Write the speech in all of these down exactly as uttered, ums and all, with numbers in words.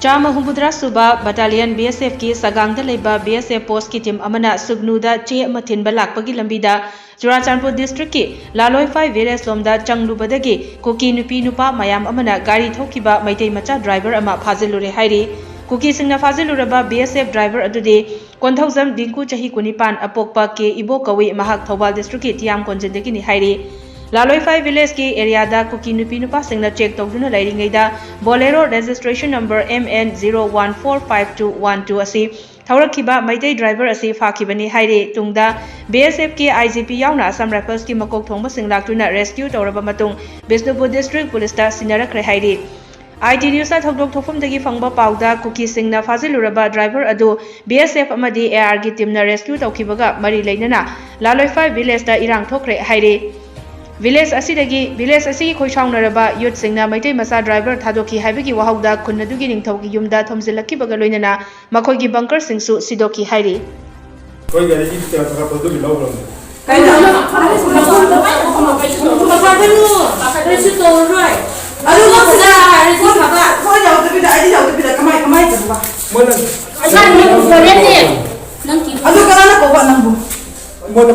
ꯆꯥꯝꯃ ꯍꯨꯝꯐꯨꯇꯔꯥ ꯁꯨꯕ ꯕꯠꯇꯥꯂꯤꯌꯟ BSFꯀꯤ ꯁꯒꯥꯡꯗ ꯂꯩꯕ BSF ꯄꯣꯁꯀꯤ ꯇꯤꯝ ꯑꯃꯅ ꯁꯨꯒꯅꯨꯗ ꯆꯦ ꯑꯃ ꯊꯤꯟꯕ ꯂꯥꯛꯄꯒꯤ ꯂꯝꯕꯤꯗ ꯆꯨꯔꯥꯆꯥꯟꯄꯨꯔ ꯗꯤꯁꯇ꯭ꯔꯤꯛꯀꯤ ꯂꯥꯂꯣꯏꯐꯥꯏ ꯚꯤꯂꯦꯖ ꯂꯣꯝꯗ ꯆꯪꯂꯨꯕꯗꯒꯤ ꯀꯨꯀꯤ ꯅꯨꯄꯤ ꯅꯨꯄꯥ ꯃꯌꯥꯝ ꯑꯃꯅ ꯒꯥꯔꯤ ꯊꯧꯈꯤꯕ ꯃꯩꯇꯩ ꯃꯆꯥ ꯗ꯭ꯔꯥꯏꯚꯔ ꯑꯃ ꯐꯥꯖꯤꯜꯂꯨꯔꯦ ꯍꯥꯏꯔꯤ꯫ ꯀꯨꯀꯤꯁꯤꯡꯅ ꯐꯥꯖꯤꯜꯂꯨꯔꯕ BSF ꯗ꯭ꯔꯥꯏꯚꯔ ꯑꯗꯨꯗꯤ ꯀꯣꯟꯊꯧꯖꯝ ꯗꯤꯡꯀꯨ, ꯆꯍꯤ ꯀꯨꯟꯅꯤꯄꯥꯟ, ꯑꯄꯣꯛꯄ ꯀꯦ ꯏꯕꯣ ꯀꯧꯏ꯫ ꯃꯍꯥꯛ ꯊꯧꯕꯥꯜ ꯗꯤꯁꯇ꯭ꯔꯤꯛꯀꯤ ꯇꯤꯌꯥꯝ ꯀꯣꯟꯖꯤꯟꯗꯒꯤꯅꯤ ꯍꯥꯏꯔꯤ꯫ ꯂꯥꯂꯣꯏꯐꯥꯏ ꯚꯤꯂꯦꯖꯀꯤ ꯑꯦꯔꯤꯌꯥꯗ ꯀꯨꯀꯤ ꯅꯨꯄꯤ ꯅꯨꯄꯥꯁꯤꯡꯅ ꯆꯦꯛ ꯇꯧꯗꯨꯅ ꯂꯩꯔꯤꯉꯩꯗ Bolero registration number MN zero one four five two one two ꯑꯁꯤ ꯊꯧꯔꯛꯈꯤꯕ ꯃꯩꯇꯩ ꯗ꯭ꯔꯥꯏꯚꯔ ꯑꯁꯤ ꯐꯥꯈꯤꯕꯅꯤ ꯍꯥꯏꯔꯤ꯫ ꯇꯨꯡꯗ BSFꯀꯤ IGP ꯌꯥꯎꯅ Assam Riflesꯀꯤ ꯃꯀꯣꯛ ꯊꯣꯡꯕꯁꯤꯡ ꯂꯥꯛꯇꯨꯅ rescue ꯇꯧꯔꯕ ꯃꯇꯨꯡ ꯕꯤꯁꯅꯨꯄꯨꯔ ꯗꯤꯁꯇ꯭ꯔꯤꯛ ꯄꯨꯂꯤꯁꯇ ꯁꯤꯟꯅꯔꯛꯈ꯭ꯔꯦ ꯍꯥꯏꯔꯤ꯫ IT Newsꯅ ꯊꯧꯗꯣꯛ ꯊꯣꯛꯐꯝꯗꯒꯤ ꯐꯪꯕ ꯄꯥꯎꯗ ꯀꯨꯀꯤꯁꯤꯡꯅ ꯐꯥꯖꯤꯜꯂꯨꯔꯕ ꯗ꯭ꯔꯥꯏꯚꯔ ꯑꯗꯨ BSF ꯑꯃꯗꯤ ARꯒꯤ ꯇꯤꯝꯅ rescue ꯇꯧꯈꯤꯕꯒ ꯃꯔꯤ ꯂꯩꯅꯅ ꯂꯥꯂꯣꯏꯐꯥꯏ ꯚꯤꯂꯦꯖꯇ ꯏꯔꯥꯡ ꯊꯣꯛꯈ꯭ꯔꯦ ꯍꯥꯏꯔꯤ꯫ ꯚꯤꯂꯦꯖ ꯑꯁꯤꯗꯒꯤ, ꯚꯤꯂꯦꯖ ꯑꯁꯤꯒꯤ ꯈꯣꯏꯁꯥꯎꯅꯔꯕ ꯌꯨꯠꯁꯤꯡꯅ ꯃꯩꯇꯩ ꯃꯆꯥ ꯗ꯭ꯔꯥꯏꯚꯔ ꯊꯥꯗꯣꯛꯈꯤ ꯍꯥꯏꯕꯒꯤ ꯋꯥꯍꯧꯗ ꯈꯨꯟ ꯑꯗꯨꯒꯤ ꯅꯤꯡꯊꯧꯒꯤ ꯌꯨꯝꯗ ꯊꯣꯝꯖꯤꯜꯂꯛꯈꯤꯕꯒ ꯂꯣꯏꯅꯅ ꯃꯈꯣꯏꯒꯤ ꯕꯪꯀꯔꯁꯤꯡꯁꯨ ꯁꯤꯗꯣꯛꯈꯤ ꯍꯥꯏꯔꯤ꯫ ꯑꯩꯈꯣꯏ ꯒꯥꯔꯤꯒꯤ ꯀꯌꯥ ꯊꯥꯔꯛꯄ ꯑꯗꯨꯒꯤ ꯂꯧꯈ꯭ꯔꯕꯅꯦ꯫ ꯀꯩꯅꯣ? ꯄꯥꯈꯠꯀꯅꯨ, ꯀꯩꯁꯨ ꯇꯧꯔꯔꯣꯏ꯫ ꯑꯗꯨ ꯅꯪ ꯁꯤꯗ ꯍꯥꯏꯔꯗꯤ ꯐꯕ꯫ ꯐꯣꯟ ꯌꯥꯎꯗꯕꯤꯗ, ID ꯌꯥꯎꯗꯕꯤꯗ ꯀꯃꯥꯏ, ꯀꯃꯥꯏ ꯇꯧꯕ? ꯃꯣꯏꯅ ꯑꯁꯥꯏ ꯃꯣꯏ ꯐꯣꯔꯦꯟꯅꯦ꯫ ꯅꯪ ꯀꯤ- ꯑꯗꯨ ꯀꯅꯥꯅ ꯀꯧꯕ ꯅꯪꯕꯨ? ꯃꯣꯏꯅ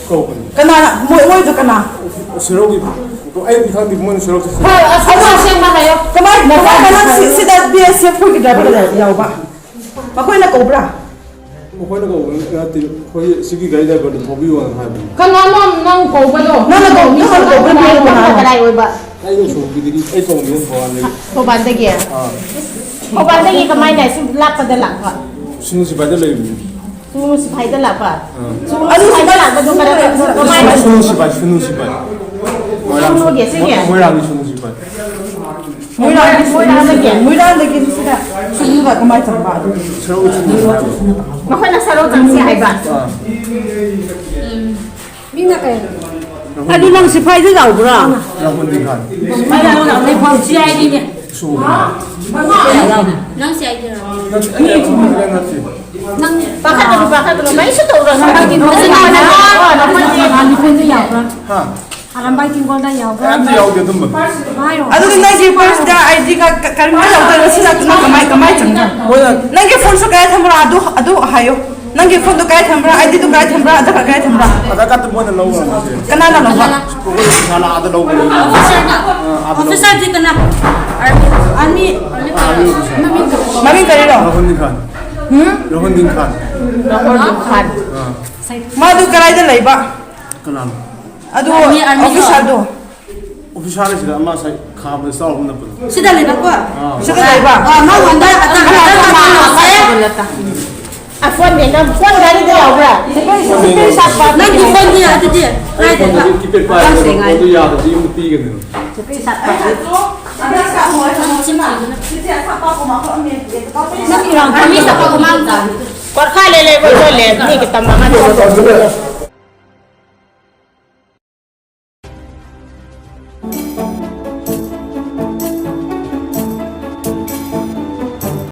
ꯀꯧꯕꯅꯤ꯫ ꯀꯅꯥꯅ? ꯃꯣꯏ, ꯃꯣꯏꯗꯨ ꯀꯅꯥ? ꯁꯦꯔꯧꯒꯤ, ꯑꯩꯗꯤ ꯈꯪꯗꯦ, ꯃꯣꯏꯅ ꯁꯦꯔꯧ ꯆꯠꯁꯤ꯫ ꯍꯣꯏ, ꯑꯁ, ꯑꯗꯨ ꯑꯁꯦꯡꯕ ꯍꯥꯏꯌꯣ꯫ ꯀꯃꯥꯏ, ꯀꯃꯥꯏꯅ ꯅꯪ ꯁꯤ-, ꯁꯤꯗ BSF ꯑꯩꯈꯣꯏꯒꯤ ꯗ꯭ꯔꯥꯏꯚꯔ ꯌꯥꯎꯕ? ꯃꯈꯣꯏꯅ ꯀꯧꯕ꯭ꯔꯥ? ꯃꯈꯣꯏꯅ ꯀꯧꯕ ꯅꯠꯇꯦ, ꯑꯩꯈꯣꯏ ꯁꯤꯒꯤ ꯒꯥꯔꯤ ꯗ꯭ꯔꯥꯏꯚꯔꯗꯨ ꯊꯧꯕꯤꯌꯣꯅ ꯍꯥꯏꯕꯅꯤ꯫ ꯀꯅꯥꯅꯣ ꯅꯪ ꯀꯧꯕꯗꯣ? ꯅꯪꯅ ꯀꯧ-, ꯅꯪꯅ ꯀꯧꯕ ꯅꯨꯄꯤꯗꯣ ꯀꯅꯥꯅꯣ? ꯀꯗꯥꯏ ꯑꯣꯏꯕ? ꯑꯩ ꯎꯁꯣꯞꯀꯤꯗꯒꯤ, ꯑꯩ ꯀꯧꯕꯅꯤ ꯊꯧꯕꯥꯜꯗꯒꯤ꯫ ꯊꯧꯕꯥꯜꯗꯒꯤ? ꯑꯥ꯫ ꯊꯧꯕꯥꯜꯗꯒꯤ ꯀꯃꯥꯏꯅ ꯁꯨꯝ ꯂꯥꯞꯄꯗ ꯂꯥꯛꯄ? ꯁꯤꯡꯖꯃꯩꯗ ꯂꯩꯕꯅꯤ꯫ ꯁꯤꯡꯖꯃꯩꯗ ꯂꯥꯛꯄ? ꯑꯥ꯫ ꯁꯤꯡꯖꯃꯩꯗ ꯂꯥꯛꯄꯗꯣ ꯀꯔꯝ-, ꯀꯃꯥꯏꯅ? ꯁꯨꯅꯨ ꯁꯤꯐꯥꯏ, ꯁꯨꯅꯨ ꯁꯤꯐꯥꯏ꯫ ꯃꯣꯏꯔꯥꯡ-, ꯁꯨꯅꯨꯒꯤ, ꯁꯤꯒꯤ? ꯃꯣꯏꯔꯥꯡꯒꯤ ꯁꯨꯅꯨ ꯁꯤꯐꯥꯏ꯫ ꯃꯣꯏꯔꯥꯡꯒꯤ, ꯃꯣꯏꯔꯥꯡꯗꯒꯤ? ꯃꯣꯏꯔꯥꯡꯗꯒꯤ ꯁꯤꯗ ꯁꯨꯅꯨꯗ ꯀꯃꯥꯏꯅ ꯆꯪꯕ ꯑꯗꯨꯒꯤ? ꯁꯔꯧ ꯆꯪꯁꯤ ꯍꯥꯏꯕ꯫ ꯃꯈꯣꯏꯅ ꯁꯔꯧ ꯆꯪꯁꯤ ꯍꯥꯏꯕ? ꯑꯥ꯫ ꯎꯝ꯫ ꯃꯤꯅ ꯀꯩ? ꯑꯗꯨ ꯅꯪ ꯁꯤꯐꯥꯏꯗ ꯌꯥꯎꯕ꯭ꯔꯥ? ꯌꯥꯎꯕꯅꯤ ꯈꯥꯟ꯫ ꯂꯩꯐꯝ CIDꯅꯦ꯫ ꯁꯨꯕꯅꯤ꯫ ꯅꯪ CIDꯔꯣ? ꯅꯠꯇꯦ, ꯑꯩ ꯑꯗꯨꯒꯨꯝꯕꯗꯤ ꯅꯠꯇꯦ꯫ ꯅꯪ ꯄꯥꯈꯠꯀꯅꯨ, ꯄꯥꯈꯠꯀꯅꯨ, ꯀꯩꯁꯨ ꯇꯧꯔꯣꯏ꯫ ꯍꯥ? ꯑꯔꯥꯝꯕꯥꯏ ꯇꯤꯡꯒꯣꯜꯗ ꯌꯥꯎꯕ꯭ꯔꯥ? ꯑꯝꯇ ꯌꯥꯎꯗꯦ ꯑꯗꯨꯝꯕ꯫ ꯍꯥꯏꯔꯣ꯫ ꯑꯗꯨꯗꯤ ꯅꯪꯒꯤ ꯄꯔꯁꯇ ꯑꯥꯏ ꯗꯤꯒ ꯀꯔꯤꯝꯇ ꯌꯥꯎꯗꯅ ꯁꯤꯅ ꯀꯃꯥꯏ ꯀꯃꯥꯏ ꯆꯪꯉꯤꯅꯣ? ꯃꯣꯏꯅ ꯅꯪꯒꯤ ꯐꯣꯟꯁꯨ ꯀꯗꯥꯏ ꯊꯝꯕ꯭ꯔꯥ ꯑꯗꯨ ꯑꯗꯨ ꯍꯥꯏꯌꯣ꯫ ꯅꯪꯒꯤ ꯐꯣꯟꯗꯣ ꯀꯗꯥꯏ ꯊꯝꯕ꯭ꯔꯥ? ꯑꯥꯏ ꯗꯤꯗꯣ ꯀꯗꯥꯏ ꯊꯝꯕ꯭ꯔꯥ? ꯑꯙꯥꯔ ꯀꯥꯔꯗ ꯀꯗꯥꯏ ꯊꯝꯕ꯭ꯔꯥ? ꯑꯙꯥꯔ ꯀꯥꯔꯗ ꯃꯣꯏꯅ ꯂꯧꯈ꯭ꯔꯕꯅꯦ꯫ ꯀꯅꯥꯅ ꯂꯧꯕ? ꯑꯩꯈꯣꯏ ꯄꯩꯁꯥꯅ ꯑꯥꯗ ꯂꯧꯕꯅꯦ꯫ ꯑꯣꯐꯤꯁꯔꯅ ꯑꯣꯐꯤꯁꯔꯗꯤ ꯀꯅꯥ? ꯑꯥꯔꯃꯤ ꯃꯃꯤꯡ ꯀꯔꯤꯔꯣ? ꯔꯣꯍꯟꯗꯤꯟ ꯈꯥꯟ꯫ ꯔꯣꯍꯟꯗꯤꯟ ꯈꯥꯟ꯫ ꯑꯥ꯫ ꯃꯥꯗꯨ ꯀꯗꯥꯏꯗ ꯂꯩꯕ? ꯀꯅꯥꯅꯣ? ꯑꯗꯨ ꯃꯤ ꯑꯥꯔꯃꯤꯗꯣ? ꯑꯣꯐꯤꯁꯥꯔꯗꯣ꯫ ꯑꯣꯐꯤꯁꯥꯔ ꯁꯤꯗ ꯑꯃ ꯉꯁꯥꯏ ꯈꯥꯕꯗ ꯆꯥꯎꯕ ꯅꯠꯄꯗꯣ꯫ ꯁꯤꯗ ꯂꯩꯕꯀꯣ? ꯑꯥ꯫ ꯁꯤꯗ ꯂꯩꯕ? ꯑ, ꯃꯉꯣꯟꯗ ꯑꯇꯥꯡ ꯑꯇꯥꯡ ꯑ ꯐꯣꯟ ꯅꯦ ꯅꯪ ꯐꯣꯟ ꯒꯥꯔꯤꯗ ꯌꯥꯎꯕ꯭ꯔꯥ? ꯅꯪꯒꯤ ꯐꯣꯟꯗꯤ ꯑꯗꯨꯗꯤ ꯀꯗꯥꯏꯗ? ꯐꯣꯟꯗꯨꯗꯤ ꯀꯤꯄꯦꯗ ꯄꯥꯏꯕꯅꯦ, ꯐꯣꯟꯗꯨ ꯌꯥꯗ꯭ꯔꯗꯤ ꯌꯨꯝꯗ ꯄꯤꯒꯅꯤ꯫ ꯀ꯭ꯋꯥꯔꯈꯥ ꯂꯩ ꯂꯩꯕ ꯂꯣꯏ ꯂꯩ ꯃꯤꯒꯤ ꯇꯝꯕ ꯑꯃ